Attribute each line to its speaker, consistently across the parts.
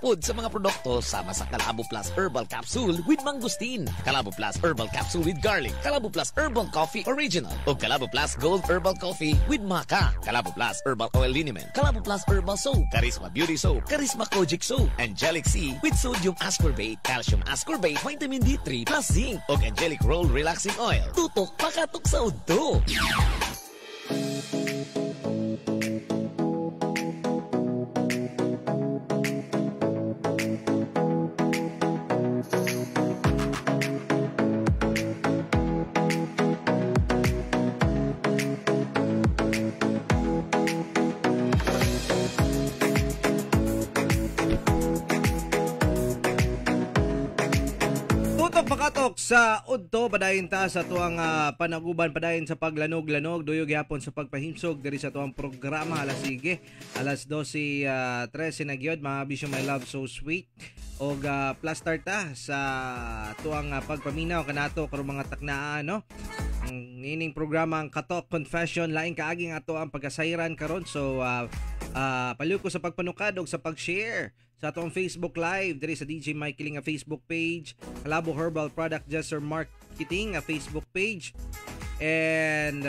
Speaker 1: pod sa mga produkto sama sa Kalabo Plus Herbal Capsule with Mangosteen, Kalabo Plus Herbal Capsule with Garlic, Kalabo Plus Herbal Coffee Original, o Kalabo Plus Gold Herbal Coffee with Maca, Kalabo Plus Herbal Oil Liniment, Kalabo Plus Herbal Soap, Charisma Beauty Soap, Charisma Kojic Soap, Angelic C with Sodium Ascorbate, Calcium Ascorbate, Vitamin D3 plus Zinc, o Angelic Roll Relaxing Oil. Tutok pakatok sa udto.
Speaker 2: Tutok pakatok sa udto, padayon ta sa tuang panaguban, padayon sa paglanog-lanog, duyog gyapon sa pagpahimsog diri sa tuang programa. Alas sige, alas 12:13 na gyud, mga bisyo, my love so sweet. Og plaster ta sa tuang pagpaminaw kanato karong mga taknaa, no? Ang nining programa ang Katok Confession, laing kaaging ato ang pagkasayran karon. So paliw ko sa pagpanukad og sa pag-share sa atong Facebook Live diri sa DJ Mike Kiling nga Facebook page, Kalabo Herbal Product Gesser Marketing nga Facebook page, and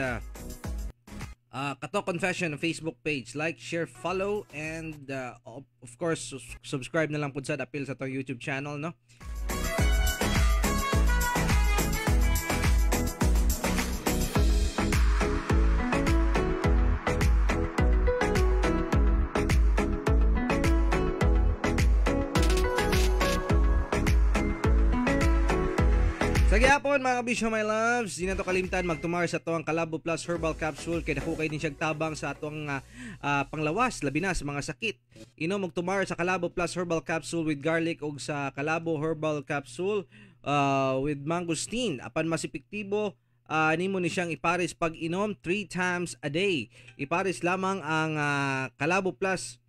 Speaker 2: Katok Confession Facebook page. Like, share, follow, and of course subscribe na lang pud sa apil sa atong YouTube channel, no? Sa gihapon mga kabisyo, my loves, di na to kalimtan magtumar sa tuang Kalabo Plus Herbal Capsule kay dako kay din siyang tabang sa atong panglawas, labi na sa mga sakit. Inom og tumar sa Kalabo Plus Herbal Capsule with garlic og sa Kalabo Herbal Capsule with mangosteen. Apan mas epektibo nimo ni siyang ipares pag inom 3 times a day. Ipares lamang ang Kalabo Plus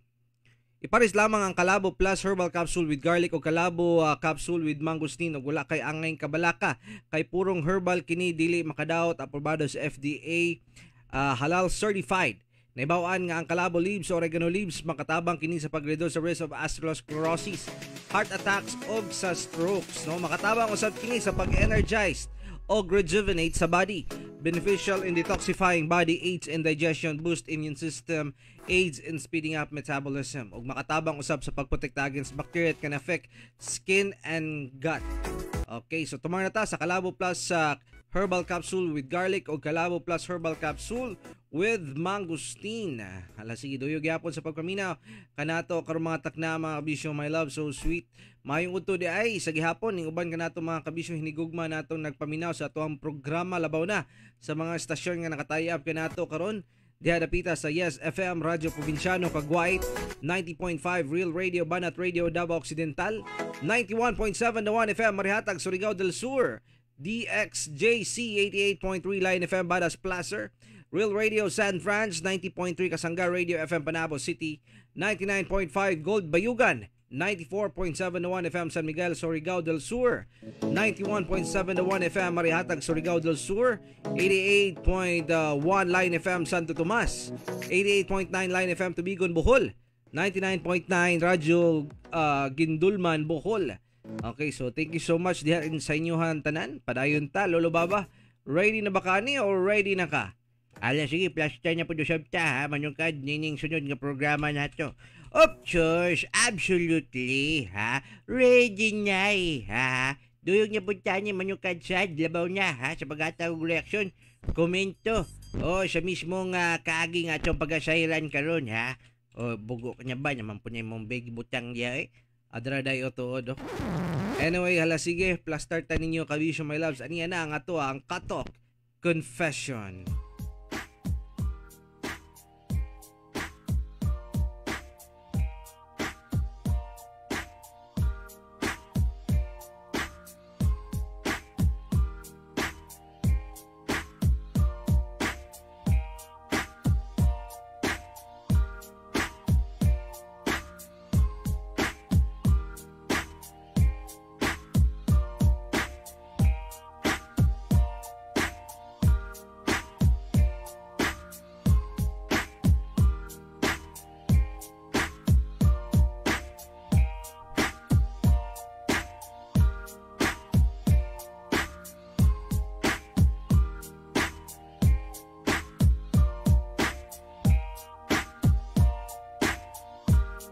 Speaker 2: Ipares lamang ang Kalabo Plus Herbal Capsule with garlic o Kalabo Capsule with mangosteen ug wala kay angay kabalaka kay purong herbal kini, dili makadaot, aprobado sa FDA, halal certified. Naibawaan nga ang Kalabo leaves o oregano leaves makatabang kini sa pag-reduce sa risk of atherosclerosis, heart attacks og sa strokes, no? Makatabang usab kini sa pag-energize og rejuvenate sa body. Beneficial in detoxifying body, aids in digestion, boost immune system, aids in speeding up metabolism. Ug makatabang usab sa pagprotekta against bacteria that can affect skin and gut. Okay, so tumar na ta sa Kalabo Plus Herbal Capsule with garlic o Kalabo Plus Herbal Capsule with mangosteen. Hala sige, duyog gyapon sa pagpaminaw kanato karong mga takna mga kabisyo, my love so sweet. Maayong udto di ay sa gihapon ning uban kanato mga kabisyo hinigugma natong nagpaminaw sa atuang programa, labaw na sa mga estasyon nga nakatay-up kanato karon. Diha dapita sa Yes FM Radyo Probinsyano Cagwait, 90.5 Real Radio Banat Radio Davao Occidental, 91.7 The 1 FM Marihatag Surigao del Sur, DXJC 88.3 Line FM Badas Placer, Real Radio San Franz 90.3 Kasangga Radio FM Panabo City, 99.5 Gold Bayugan, 94.7 The 1 FM San Miguel Surigao del Sur, 91.7 The 1 FM Marihatag Surigao del Sur, 88.1 Line FM Santo Tomas, 88.9 Line FM Tubigon Bohol, 99.9 Radyo Gindulman Bohol. Okay, so thank you so much diha sa inyohan tanan. Padayon ta, Lolo Baba. Ready na ba ka ni or ready na ka?
Speaker 3: Ala sige, plaster na po usab ta ha, manungkad nining sunod nga programa nato. Of course, absolutely, ha? Ready na eh, ha? Duyog niya po tayo, manungkad sad, labaw na, ha? Sa pag-atawag reaksyon, komento. O, sa mismong kaaging atong pag-asayran karon, ha? O, bugo ka niya ba? Naman po niya mong big butang niya, eh.
Speaker 2: Adra day o tuod, oh. Anyway, hala sige, plaster ta ninyo, kabisyo, my loves. Aniya na ang ato, ang Katok Confession.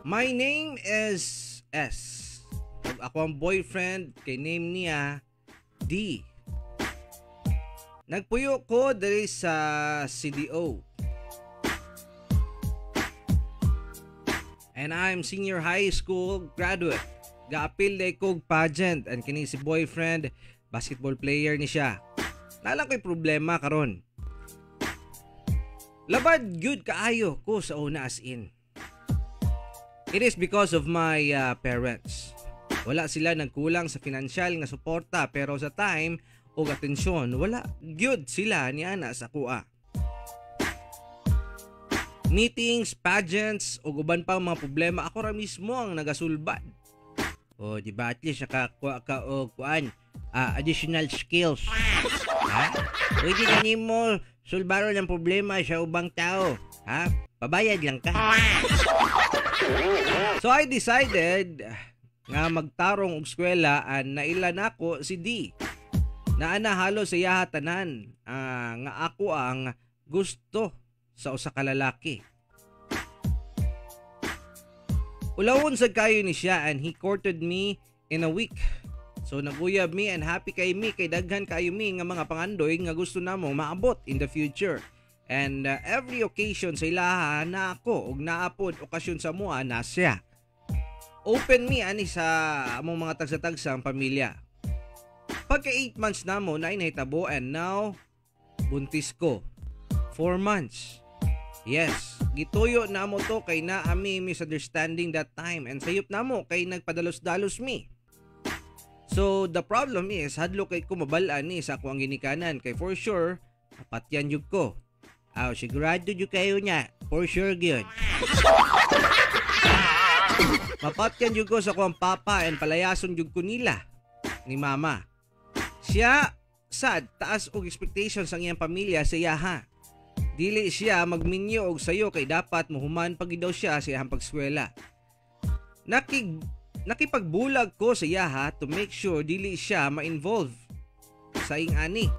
Speaker 2: My name is S. Ug ako ang boyfriend kay name niya D. Nagpuyo ko diri sa CDO. And I'm senior high school graduate. Gaapil day kog pageant and kini si boyfriend basketball player ni siya. Nalang ko'y problema karon. Labad gyud kaayo ko sa una as in. It is because of my parents. Wala sila nagkulang sa financial nga suporta pero sa time o atensyon wala gyud sila niana sa kuha. Meetings, pageants ug uban pa mga problema ako ra mismo ang nagasulbad.
Speaker 3: O di ba at least nakakuha ka og kuan additional skills. Ha? Pwede na nimo sulbaron ang problema sa ubang tao. Ha? Pabayad lang ka.
Speaker 2: So I decided nga magtarong og eskwela and naila nako si D. Naana halos sa iyaha tanan nga ako ang gusto sa usa ka lalaki. Ulawon sad kayo ni siya and he courted me in a week. So naguyab mi and happy kay mi kay daghan kayo mi nga mga pangandoy nga gusto namo maabot in the future. And every occasion sa ilaha na ako og naapod okasyon sa mua na siya. Open mi ani sa among mga tagsa-tagsa ang pamilya. Pagka 8 months namo na inahitabo and now buntis ko. 4 months. Yes, gituyo namo to kay naa mi misunderstanding that time and sayop namo kay nagpadalos-dalos mi. So the problem is hadlo kay ko mabal-an ni sa ako ang ginikanan kay for sure mapatyan jud ko.
Speaker 3: Aw, sigurado jud kayo niya. For sure gyud.
Speaker 2: Mapatyan jud ko sa ako ang papa and palayason jud ko nila ni mama. Siya sad taas og expectations ang iyang pamilya sa iyaha. Dili siya magminyo og sayo kay dapat mohuman pag daw siya sa iyang pagskwela. Nakipagbulag ko sa iyaha to make sure dili siya ma-involve sa ing-ani.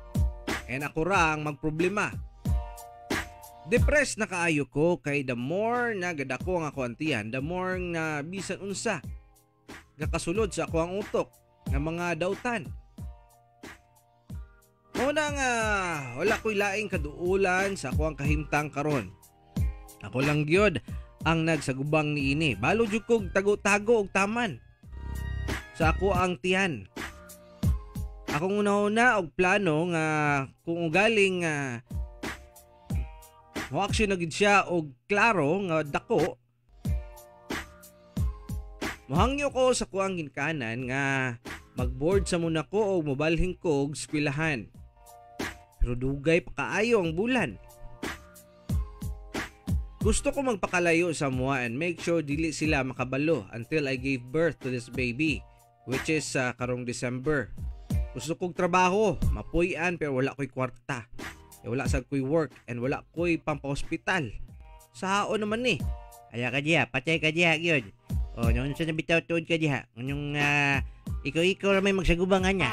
Speaker 2: And ako ra ang magproblema. Depressed na kaayo ko kay the more na gadako ang ako antiyan, the more na bisan unsa gakasulod sa ako ang utok nga mga dautan. Muna nga wala ko'y laing kaduulan sa ako ang kahimtang karon. Ako lang gyud ang nagsagubang niini. Balo jud kog tago-tago og taman sa ako ang tiyan. Akong una-una og plano nga kung ugaling mo-action na gid siya og klaro nga dako, mohangyo ko sa kuang ginkanan nga magboard sa muna ko og mobalhin ko og eskwelahan. Pero dugay pa kaayo ang bulan. Gusto ko magpakalayo sa mua and make sure dili sila makabalo until I gave birth to this baby, which is karong December. Gusto kong trabaho, mapuy-an pero wala ko'y kwarta. Eh, wala sa ko'y work and wala ko'y pampa-hospital. Saon naman ni.
Speaker 3: Ala ka diha, patay ka diha gyud. O, noon sa nabitaw tuod ka diha. Ngayong ikaw-ikaw ra may magsagubangan niya.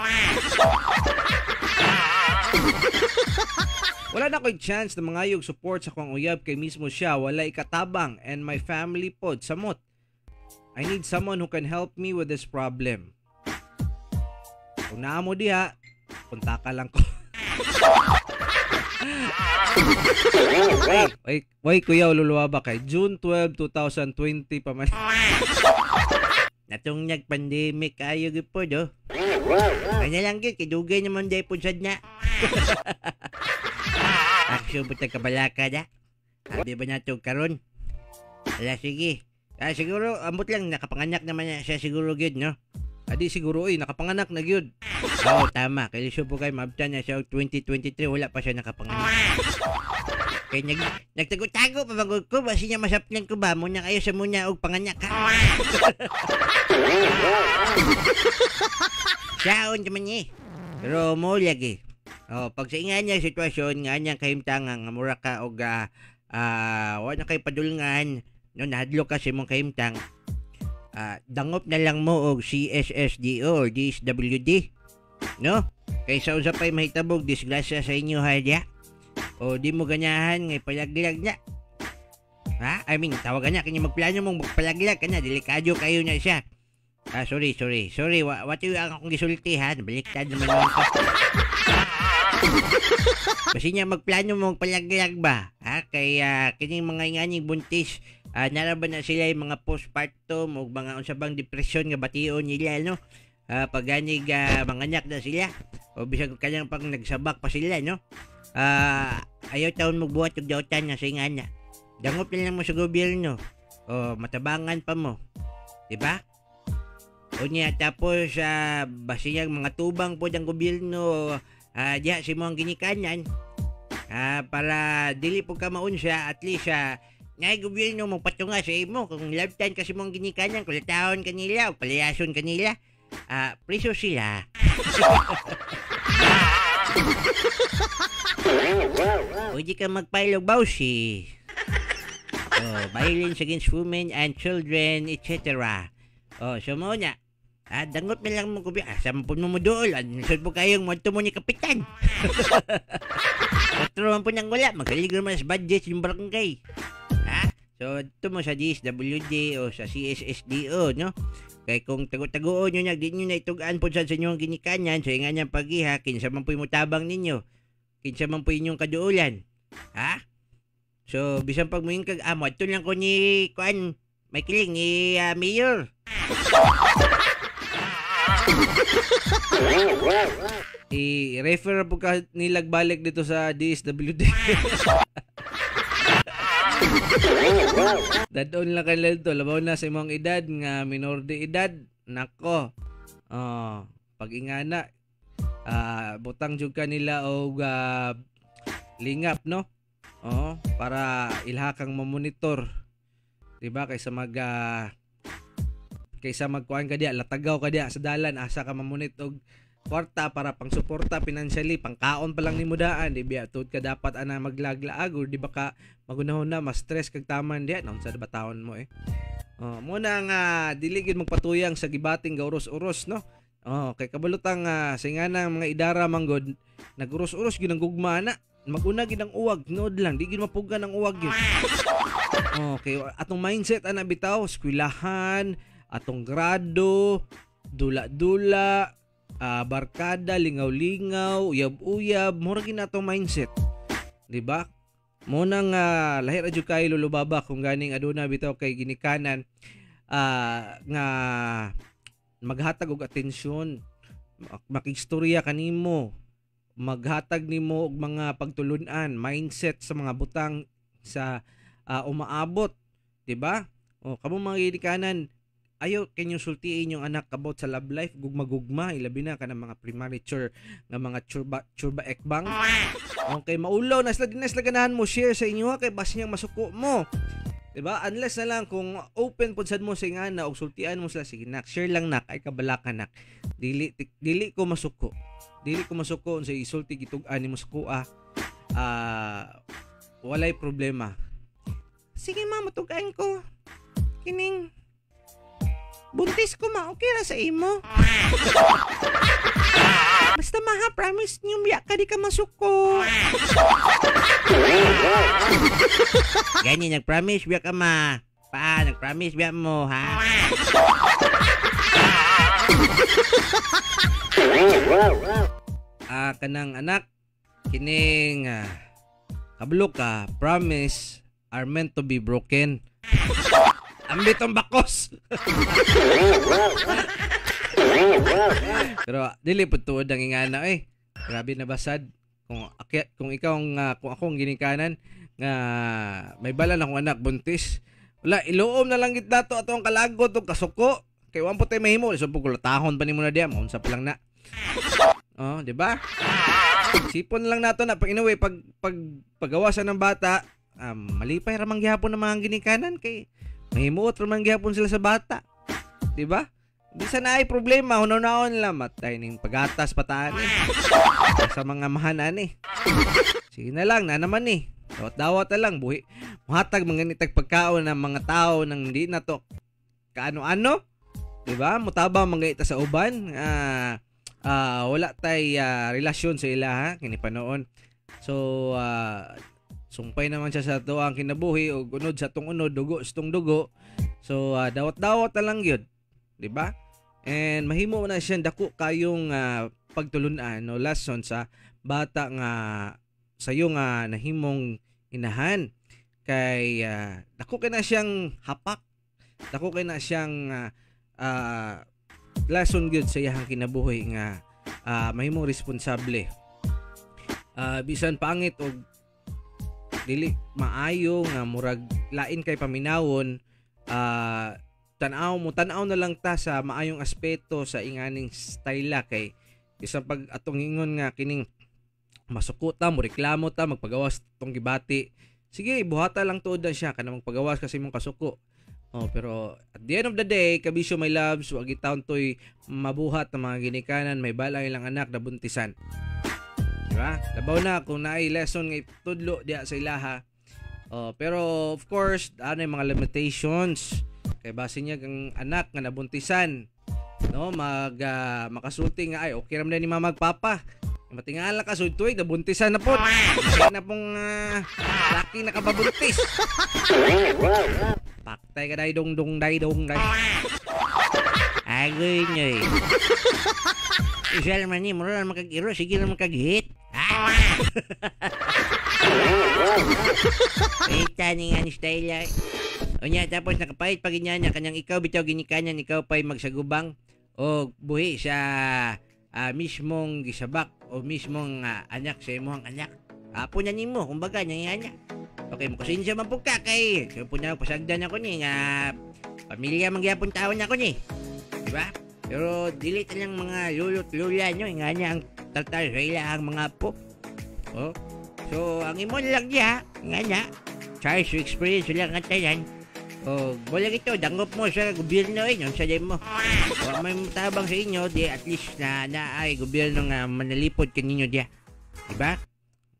Speaker 2: Wala na ko'y chance na mangayog support sa kong uyab kay mismo siya wala ikatabang and my family pod samot. I need someone who can help me with this problem. Kung naa mo diha, punta ka lang ko. Wait, kuya, ululuwa ba kay June 12, 2020 pa man.
Speaker 3: Natong nag-pandemic ayo gyud po, do. Kanya lang gyud, kay dugay naman day po sad na. Aksyon po tagkabalaka da. Abi ba nato karon? Ala, sige. Siguro, ambot lang, nakapanganak naman na siya siguro gyud, no?
Speaker 2: Adi siguro, nakapanganak na gyud.
Speaker 3: Oo, tama. Kaya siya po kayo, maabtan na siya 2023, wala pa siya nakapanganak. Kaya nagtago-tago pa bago ko, basi niya masaplan ko ba? Muna kayo sa muna og panganak, ha? Saon naman eh. Pero mo lagi. Oh, pag sa inga niya sitwasyon, nga niyang kahimtangan, nga mura ka og wala na kayo padulngan, no, nahadlok ka sa imong kahimtang, dangop na lang mo og CSSDO or DSWD, no? Kaysa unsa pa'y mahitabog, disgrasya sa inyo, ha, diya? O di mo ganyahan, ngay palaglag na. Ha? I mean, tawagan niya kini magplano mong magpalaglag kana, delikado kayo na siya. Ah, sorry, sorry. Sorry, what yung ang akong gisulti ha? Baliktad naman naman ko. Basta niya magplano mong palaglag ba? Ha? Kaya kining mga inganing buntis, nara ba na sila yung mga postpartum o mga unsa bang depression nga bation nila, no? Pag ganig manganak na sila o bisag kanyang pang nagsabak pa sila, no? Ayaw taon magbuhat og dautan na sa ingana. Dangop na lang mo sa gobyerno. O matabangan pa mo. Diba? O niya, tapos basiyang mga tubang po ng gobyerno, diya si mo ang ginikanan, para dili po ka maunsa, at least ngay gobyerno mo patunga sa imo kung lifetime kasi mo ang ginikanan, kulataon kanila o palayason kanila, preso sila. Pwede ka mag-file og bawsi. Oh, violence against women and children, etc. Oh, so mo na. Dangot na lang mo kubi. Sampun mo mo dool. Lisod po kayong mo mo ni kapitan. Otro man po nang wala. Magaling naman sa budget yung barangay. Ha? So, ito mo sa DSWD o sa CSSDO, no? Kaya kung tago-tagoon nyo na, di nyo na itugaan po sa inyong ginikanan, sa inga niyang pag-iha, kinsa man po yung mutabang ninyo. Kinsa man po inyong kaduulan. Ha? So, bisan pag muing kag, mo, ito lang ko ni, kuan, may kiling ni Mayor.
Speaker 2: I-refer po ka nilagbalik dito sa DSWD. Dadon lang kanila dito, labaw na sa imong edad nga minor de edad. Nako. Pag ingana, butang jud ka nila og lingap, no? Oh, para ilha kang mamonitor. Diba? Kaysa mag kaysa magkuan ka diya, latagaw ka diya sa dalan, asa ka mamunit og kwarta para pang-suporta financially, pangkaon pa lang nimo daan, di ba? Tuod ka dapat ana maglaglaag or di ba ka magunahon na mas stress kag taman diya, naunsa ba taon mo eh. Oh, mo na nga dili gid magpatuyang sa gibating gauros-uros, no? Oh, kay kabalutang sa nga mga idara manggod, naguros-uros gid ang gugma na. Maguna gid ang uwag, nood lang, di gid mapugan ang uwag gyud. Okay, atong mindset ana bitaw, eskwelahan, atong grado, dula-dula, barkada, lingaw-lingaw, uyab-uyab, mura gid atong mindset. Di ba? Mo nang lahi ra jud kay lulubaba kung ganing aduna bitaw kay ginikanan nga maghatag og atensyon, makigstorya kanimo, maghatag nimo og mga pagtulun-an, mindset sa mga butang sa umaabot, di ba? O kamo mga ginikanan, ayo kinyo sultiin yung anak about sa love life, gugma-gugma, ilabi na kanang mga premature nga mga churba ekbang. Okay, maulaw na sila, di na sila ganahan mo share sa inyo ha, kay basin niyang masuko mo. Diba? Unless na lang kung open pud sad mo sa ingana og sultian mo sila, sige nak, share lang nak, ay kabalaka nak. Dili dili ko masuko. Dili ko masuko unsa isulti gitug-an nimo sa kuha. Walay problema. Sige ma, matug-an ko. Kining buntis ko ma, okay ra sa imo. Basta ma ha, promise niyo biya ka di ka masuko.
Speaker 3: Ganyan, nag-promise biya ka ma. Pa, nag-promise biya mo ha.
Speaker 2: Kanang anak, kining kablo ka, promise are meant to be broken. Ambit ang bakos. Pero dili pud tuod ang ingana eh. Grabe na basad kung kung ikaw ang kung ako ang ginikanan nga may balan akong anak buntis. Wala, iluom na lang gid nato ato ang kalagot og kasuko. Kay wa po tay mahimo, so pugulatahon pa nimo na diya, maunsa pa lang na. Oh, di ba? Sipon lang nato na pag anyway pag pagawasan ng bata, malipay ra man gihapon ng mga ginikanan kay mahimuot ra man gihapon sila sa bata. Di ba? Bisan na ay problema, hunaw-naon lang matay ning pagatas pataan eh. Sa mga mahanan eh. Sige na lang, na naman eh. Dawat-dawat na lang, buhi. Muhatag mga nitag pagkaon ng mga tao nang hindi na to kaano-ano. Diba? Mutabang mga ita sa uban. Wala tay relasyon sa ila ha, kini pa noon. So, Sumpay naman siya sa ato ang kinabuhi og unod sa atong unod, dugo sa atong dugo. So dawat-dawat na lang gyud, di ba? And mahimo na siya dako kayong pagtulunan o lesson sa bata nga sayo nga nahimong inahan kay dako kay na siyang hapak, dako kay na siyang lesson gyud sa iyang kinabuhi nga mahimong responsable. Bisan pangit og dili maayo nga murag lain kay paminawon, tan-aw na lang ta sa maayong aspeto sa inganing style kay bisan pag atong ingon nga kining masuko ta, mo reklamo ta, magpagawas tong gibati, sige buhata lang tuod na siya kanang magpagawas kasi imong kasuko. Oh, pero at the end of the day, kabisyo my loves, wag gitaon toy mabuhat ng mga ginikanan may balay lang anak na buntisan. Diba? Labaw na kung naay lesson nga itudlo diya sa ilaha. Oh, pero of course, ano yung mga limitations kay base niya ang anak nga nabuntisan, no, mag makasulti nga ay okay ra man ni mama papa. Matingala ka sud tuig nabuntisan na pod. Na pong laki nakababuntis. Paktay ka day dong dong day dong day.
Speaker 3: Agoy nyoy. Isa naman ni, mura naman kag-iro, sige naman kag-hit. Kita ni nga ni style. O niya, tapos nakapahit pag niya niya, kanyang ikaw bitaw ginikanan, ikaw pa'y magsagubang o buhi sa mismong gisabak o mismong anak sa imong anak. Apo na nimo, kumbaga, niya niya. Okay, makasinsya man po ka kay. So po na pasagdan ako ni nga pamilya mangyapon taon ako ni. Diba? Pero dili lang mga lulot lula nyo, nga niya ang tatar sa ila ang mga apo. Oh. So, ang imo lang niya, nga niya, charge to experience lang ang tanan. Oh, wala ito, dangop mo sa gobyerno eh, sa mo. O, may tabang sa inyo, di at least na naay gobyerno nga manalipod kaninyo diya. Diba?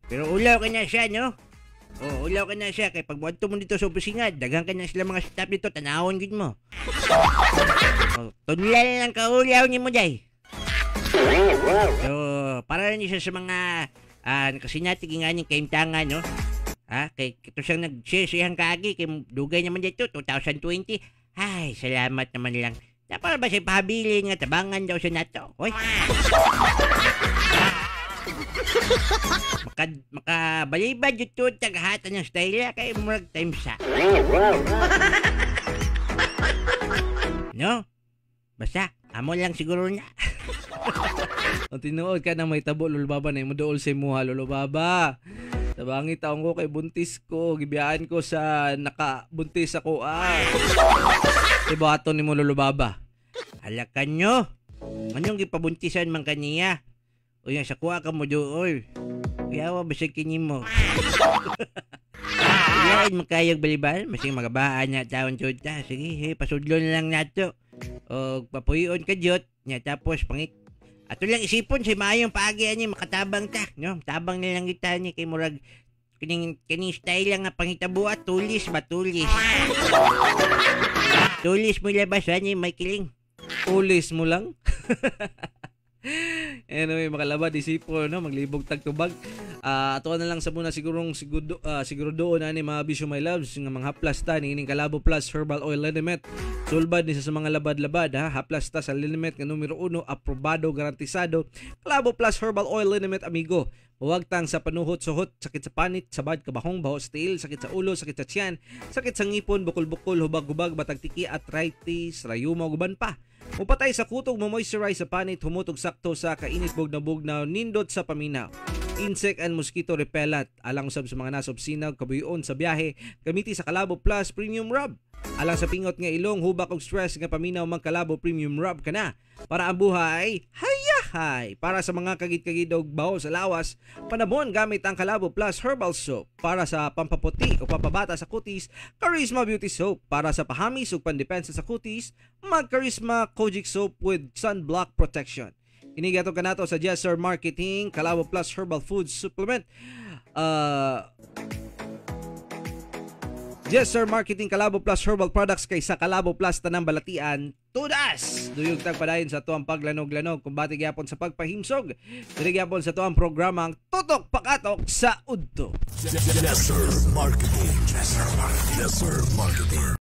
Speaker 3: Pero ulaw ka na siya, no? Oh, ulaw ka na siya kay pag muadto mo dito sa opisina, daghan ka na sila mga staff dito, tanawon gid mo. Oh, tunlan lang kaulaw nimo day. So, para rin siya sa mga nakasinati nga ning kaimtangan, no? Ha, kay ito siyang nag-share sa iyang kaagi kay dugay naman dito 2020. Ay, salamat naman lang. Dapat ba siya pahabilin nga tabangan daw siya nato? Hoy. Makabalibad dito taghatan ng style kay murag time sa. No? Basta, amo lang siguro niya.
Speaker 2: Ang tinuod ka na may tabo, Lolo Baba, na imo dool sa imuha, Lolo Baba. Tabangi taong ko kay buntis ko, gibiyaan ko sa nakabuntis ako ah. Ibaton nimo, Lolo Baba.
Speaker 3: Halakan nyo. Anong gipabuntisan man kaniya? O yan, sa kuha ka mo dool. Kuyawa, basig kini mo. Iyain makayag balibal, masing magabaan na taon jud ta. Sige, hey, pasudlo na lang nato. O papuyon ka jud, nya tapos pangit. Ato lang isipon si maayong paagi ani makatabang ta, no? Tabang na lang kita ni kay murag kining kining style lang nga pangitabo at tulis ba tulis. Tulis mo labas ani may kiling.
Speaker 2: Tulis mo lang. Anyway, makalabad isipon, no, maglibog tagtubag. Ato na lang sa muna sigurong siguro siguro doon ani mga bisyo my loves nga mga haplas ta niining Kalabo Plus Herbal Oil Liniment. Sulbad ni sa mga labad-labad ha, haplas ta sa liniment nga numero 1, aprobado, garantisado. Kalabo Plus Herbal Oil Liniment amigo. Huwag tang sa panuhot, suhot, sakit sa panit, sabad, kabahong, baho sa tiil, sakit sa ulo, sakit sa tiyan, sakit sa ngipon, bukol-bukol, hubag-hubag, batagtiki, arthritis, rayuma, guban pa. Mupatay sa kutog, mo-moisturize sa panit, humutog sakto sa kainit, bugnaw-bugnaw, nindot sa paminaw. Insect and mosquito repellent, alang usab sa mga nasa opisina, kabuyon sa biyahe, gamiti sa Kalabo Plus Premium Rub. Alang sa pingot nga ilong, hubak og stress nga paminaw, mang Kalabo Premium Rub ka na. Para ang buhay, hayahay! Para sa mga kagid-kagid og baho sa lawas, panabon gamit ang Kalabo Plus Herbal Soap. Para sa pampaputi o pampabata sa kutis, Charisma Beauty Soap. Para sa pahamis ug pandepensa sa kutis, mag Charisma Kojic Soap with Sunblock Protection. Inigato ka nato sa Jesser Marketing, Kalabo Plus Herbal Food Supplement. Yes Sir Marketing Kalabo Plus Herbal Products, kay sa Kalabo Plus tanang balatian tudas. Duyog tag padayon sa atuang paglanog-lanog, kumbate gyapon sa pagpahimsog. Diri gyapon sa atuang programa, ang Tutok Pakatok sa Udto.
Speaker 4: Yes Sir Marketing. Yes Sir Marketing. Yes Sir Marketing.